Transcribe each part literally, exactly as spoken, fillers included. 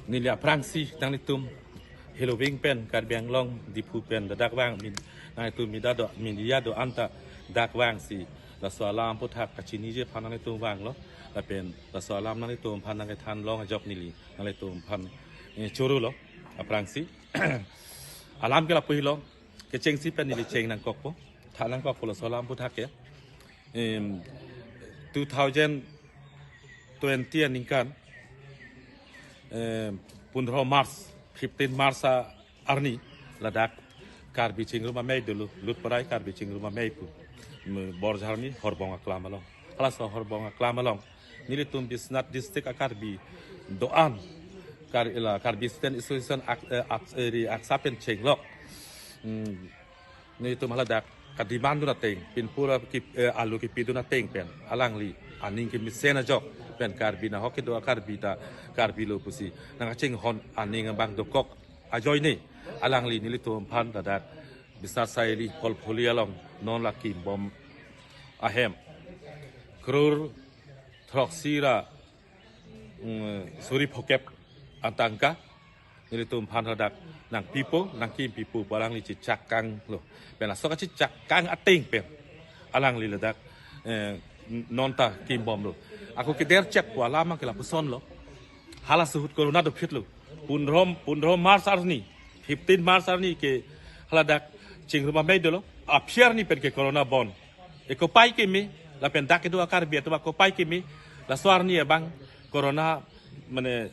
Neli aphrangsi nanglitum heloving pen Karbi Anglong Diphu pen ladak vang min, nanglitum media do, media do-an ta dak vangsi laso alam aphuthak kachiniji aphan nanglitum vanglo, lapen laso alam nanglitum aphan nangkethan long ajok neli nanglitum aphan, eh, chorolo aphrangsi. Alam ke lapu helo, kechengsi pen neli cheng nangkokpo, than nangkokpo laso alam aphuthak ke. Em, two thousand twenty aningkan, em, pundro March, fifteen March a-, arni ladak Karbi Chingrum Amei dolo, Lutparai Karbi Chingrum Amei pu, em, Borjarni Horbong aklam along. Halaso Horbong aklam along nelitum Biswanath District a-Karbi do-an, Kar-, la Karbi Student Association ak-, eh, ak-, eh, ri aksa pen chenglok. Hmm. Nelitum haladak kademand dun ateng, pinpura ki, eh, alu kipidun ateng pen alangli aning kemesen ajok pen Karbi nahok kedo a-Karbi ta Karbi lo pusi nangkachinghon aning abang dokok ajoine alangli nelitum aphan ladak Biswanath Saili Pholpholi along non la kimbom ahem crore throksi ra, mm, suri phokep atangka nelitum aphan ladak nangpipo, nangkimpipo pu alangli chechakanglo. Pen laso kachechakang ateng pen alangli ladak, eh, non ta kimbomlo. Ako keder chek pu alam ke lapusonlo. Halaso ahut corona dophitlo. Pundro, pundro March arni, fifteen March arni ke haladak Chingrum Amei dolo. Aphi arni pen ke corona bon. Ekopai keme, lapen dak kedo a-Karbi atum akopai keme, laso arni abang corona, mane,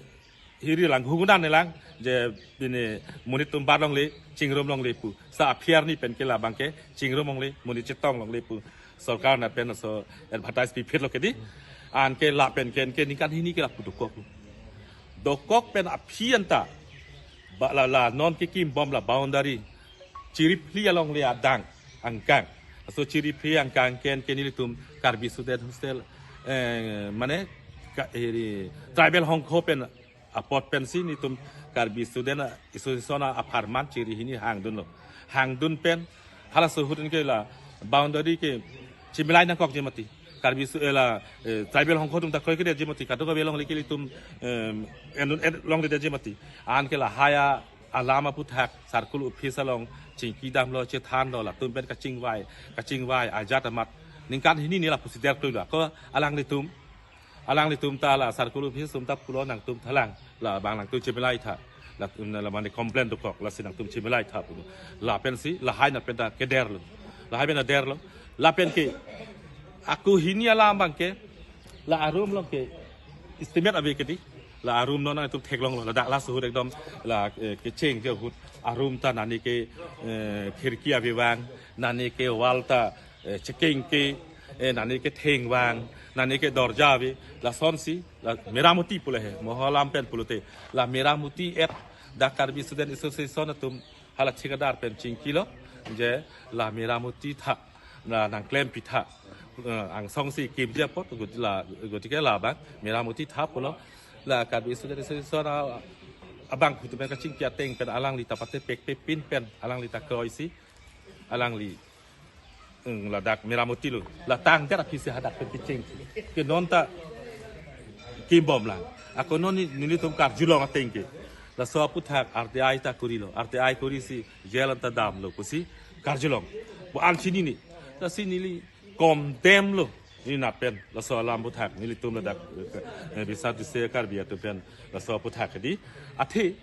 hiri lang hugunan lang, je bini monit atum bar longle, chingrum longle pu. Sa aphi arni pen ke labang ke chingrum longle, monit chetong longle pu. Sorkar na pen laso advertise piphitlo ke di. Anke lapen ke, anke ningkan hini ke lapu dokok. Dokok pen aphi anta, ba la, la non kekimbom la boundary Chiriphli alongle adang angkang. Laso Chiriphli angkang ke, anke nelitum Karbi Student Hostel, eh, mane, ka, hiri, tribal hongkho pen apot pensi nelitum Karbi Student Association apharman chiri hini hangdunlo. Hangdun pen halaso ahut anke la boundary ke chimilai nangkokji mati. Karbi Stu-, eh, la, eh, tribal hongkho atum ta kroikredetji mati. Kadokave alongle ke ilitum, em, endun, en, longledetji mati. Anke lahai alam aphuthak circle office along chingki damlo, chethanlo, latum pen kachingvai, kachingvai ajat amat ningkan hini ni lapusi derkloilo. Ako alanglitum, alanglitum ta la circle office atum ta pulo nangtum thalang, labang nangtum chimilai tha. La, la mane complain dokok, lasi nangtum chimilai tha pulo. Lapensi lahai na pen ta kederlo. Lahai pen ta derlo. Lapen ke ako hini alam abang ke, la arum along ke estimate ave ke di. La arum non nangtum theklonglo, ladak laso ahut ekdom la, eh, kechengji ahut arum ta nani ke, eh, khirki ave vang, nani ke wall ta, eh, chekeng ke, eh, nani ke theng vang, nani ke dorja ave, lasonsi la meramoti pulo he, mo alam pen pulote. La meramoti et dak Karbi Student Association atum hala thikadar pen chingkilo, je la meramoti tha, la nangklempi tha. Eh, angsongsi kimji apot, gotike la, gotike labang meramoti tha pulo. La Karbi Student Association a, abangphu atum pen kachingki ateng pen alangli ta patepekpe pin pen alangli ta kroisi, alangli, mm, ladak meramotilo. La tangdet aphisi hadak pen kecheng. Ke non ta kimbom lang. Ako non ni, nelitum karjulong ateng ke, laso aphuthak R T I ta kurilo. R T I kurisi jail ta damlo pusi karjulong. Bo an chinine. Lasi neli condemn lo. Neli na pen laso alam aphuthak nelitum ladak, eh, Biswanath District Karbi atum pen laso aphuthak di. Athe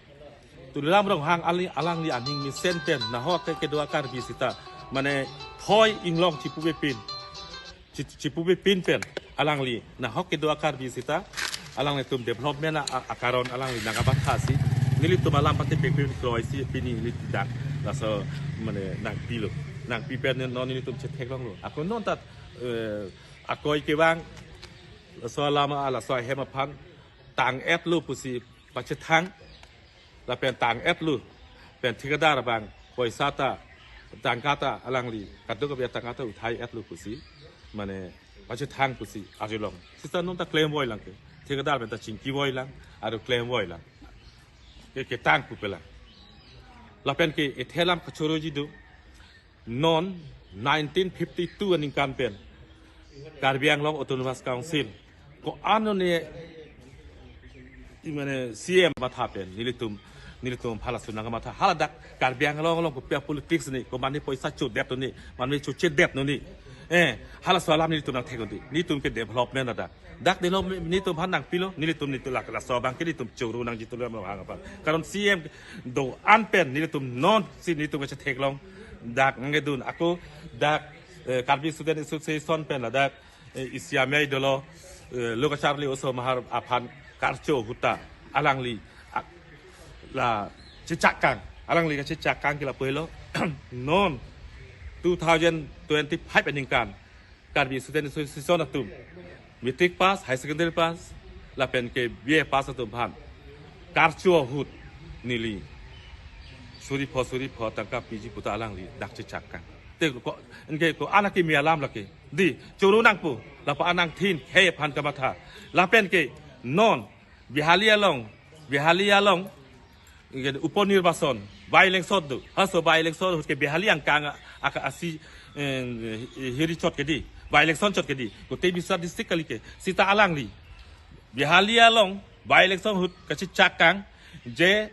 Tuliram Ronghang ali, alangli aning mesen pen nahok ke kedo a-Karbi sita, mane thoi inglong chipupe pin, chi-, chipupe pin pen alangli nahok kedo a-Karbi sita, alanglitum development a, a, akaron alangli nangkabathasi nelitum alam patepekpe kroisi pini neli dak laso mane nangpilo. Nangpi pen non nelitum chetheklonglo. Ako non ta, eh, akoi kevang laso alam a, laso ahem aphan tang-etlo pusi pachethang, lapen tang-etlo pen thikadar abang poisa ta, tangka ta alangli kadokave tangka ta uthai-etlo pusi, mane pachethang pusi arjulong. Sita non ta klemvoi lang ke, thikadar pen ta chingkivoi lang, aru klemvoi lang. Ke, ketang pupe lang. Lapen ke ethe alam kachoroji do. Non nineteen fifty-two aningkan pen Karbi Anglong Autonomous Council ko-an ne Mane C M matha pen nelitum, nelitum halaso nangmatha. Hala dak Karbi Anglong along kopi a-politics ni, ko mane poisa chodet ni, mane chochedet ni. Eh, halaso alam nelitum nangthek-un-e. Nelitum ke development ada. Dak development nelitum aphan nangpilo, nelitum nelitum lak laso abang ke nelitum choro nangji tulam hang aphan. Karon C M do-an pen nelitum nonsi nelitum kachetheklong. Dak nangkedun ako dak, eh, Karbi Student Association pen ladak, eh, isi amei dolo, eh, lo kacharli osomar aphan karcho ahut ta alangli, ah, la chechak kang, alangli kachechak kang ke lapu helo. Non two thousand twenty-five aningkan Karbi Student Association atum matric pass, higher secondary pass, lapen ke B A pass atum aphan karcho ahut neli suri pho suri pho tangka piji pu ta alangli dak chechak kang. Te ko, anke ko-an akimi alam lake. Dei, choro nangpo, lapu anang thin, khei aphan kamatha. Lapen ke, non, Behali along, Behali along, ke upo nirbason, by-election do. Halaso by-election ahut ke Behali angkang a-, aka asi, eh, hiri chot ke dei, by-election chot ke dei. Kote Biswanath district kali ke, seta alangli Behali along, by-election ahut kachechak kang, je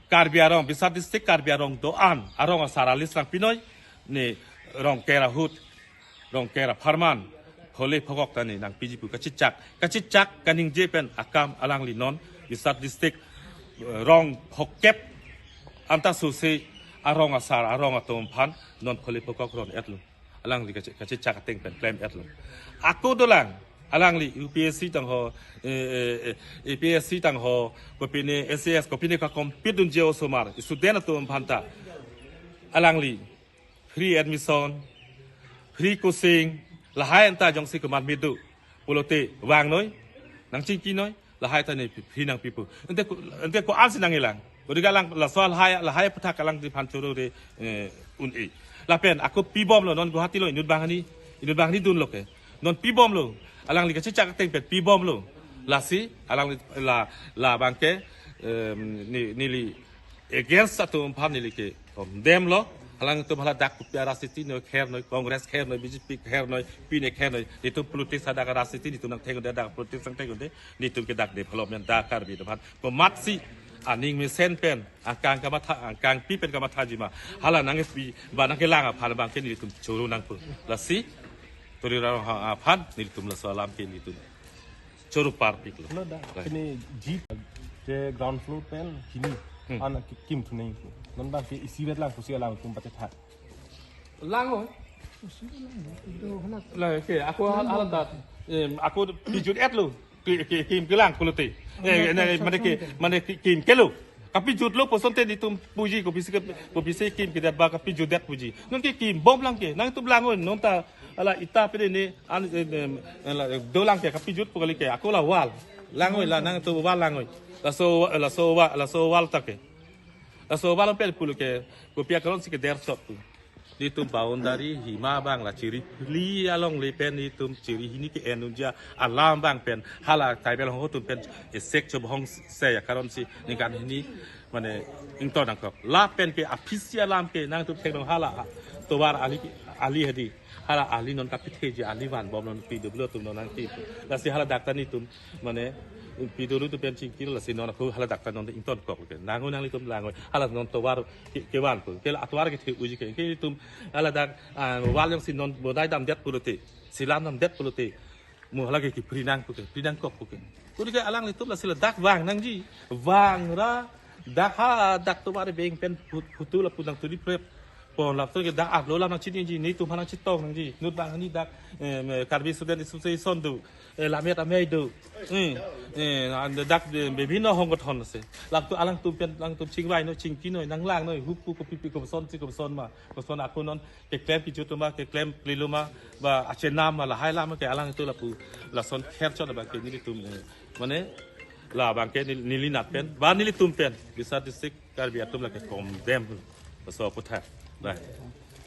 Karbi arong, Biswanath district Karbi arong do-an, arong asar a-list nangpi noi, ne Rongker ahut, Rongker apharman, phole phokok ta ne nangpiji pu kachechak, kachechak kaningje pen akam alangli non, Biswanath district, eh, rong phokep, anta sose arong asar, arong atum aphan, non phole phokok ron-etlo. Alangli kache-, kachechak ateng pen klem-etlo. Ako dolang, alangli U P S C tangho, eh, eh, eh, U P S C tangho, kopine S A S, kopine ka-compete dunji osomar, student atum aphan ta. Alangli, free admission, free coaching, lahai anta jongsi komat midu pulote vang noi, nangchingki noi, lahai ta ne free nangpipo. Ante ko, ante ko-ansi nangkelang. Kodika alang laso lahai, lahai aputhak alangliphan choro re, eh, un-e. Lapen ako pibomlo non Guwahati lo inut banghini, inut banghini dunlo ke. Non pibomlo. Alangli kachechak ateng pen pibomlo. Lasi alangli la, la abang ke, em, ne, neli against atum aphan neli ke condemn lo. Alangtum hala dak kopi a-rajniti noi, kher noi, Congress kher noi, B J P kher noi, pine kher noi. Nelitum politics hadak rajniti, nelitum nangthek-un-e, dak politics nangthek-un-e. Nelitum ke dak development dak Karbi atum aphan. Komatsi aning mesen pen, angkang kamatha, angkangpi pen kamathaji ma, hala nangpi, ba nangkelang aphan abang ke nelitum choro nangpo. Lasi, Tuliram Ronghang aphan nelitum laso alam ke nelitum choro parpiklo. Lo da, Right. Kini jeep je ground floor pen hini Hmm. an ki-, kim thuneng. Non abang ke isivet lang pusi alangtum pachetha. Lang oi. Lang ke, ako hal, hal dat. Em, ako pijut-etlo. Ki, ki, kim kelang pulote. Eh, ne, mane ke, mane ki, kim kelo. Kapijutlo pu asonte nelitum puji, kopisi ke, kopisi kim kedet ba kapijutdet puji. Non ke kimbom lang ke. Nangtum lang oi, non ta hala ita pede ne an, eh, em, hala, eh, dolang ke kapijut pu kali ke. Ako la wall. Lang oi, la nangtum wall lang oi. Laso, laso wa-, laso wall ta ke. Laso wall pen pulo ke, kopi akaron si keder chot pu. Nelitum boundary hima abang la chiri phli along le pen nelitum chiri hini ke-en unji alam abang pen hala tribal hong atum pen esek chobhong se akaron si ningkan hini mane ington nangkok. Lapen ke aphisi alam ke nangtum theklong hala tovar ali, ali hedi. Hala ali non kapitheji ali vanbom non P W atum non nangpi. Lasi hala dak ta nelitum mane P W atum pen chingkir lasi non ako hala dak ta non ingtonkok ke. Nang oi nanglitum lang oi. Hala non tovar ke, kevanpo. Ke la atovar kethe uji ke. Ke nelitum hala dak, ah, wall jongsi non bonai damdet pulote, silam damdet pulote, mo hala ke kipri nangpo ke, pri nangkokpo ke. Kodike alanglitum lasi ladak vang nangji. Vangra dak hadak tovar beng pen phut-, phutu lapu nangturi prep. Pon lapu ke dak arlo alam nangchiniji, nelitum aphan nangchetong nangji. Inut banghini dak, em, Karbi Student Association do, eh, Lammet Amei do. Hmm. Eh, and dak, eh, bibhinno hongkothon ase. Lapu alangtum pen, alangtum chingvai noi, chingki noi, nanglang noi, hupu kopipi koson si koson ma. Koson ako non keklem kejut ma, keklem klilo ma, ba achenam ma, lahai alam ke alangtum lapu lason kher chot abang ke nelitum, eh, mane labang ke neli, neli nat pen, ba nelitum pen, Biswanath district Karbi atum lake condemn. Laso aputhak. Bye.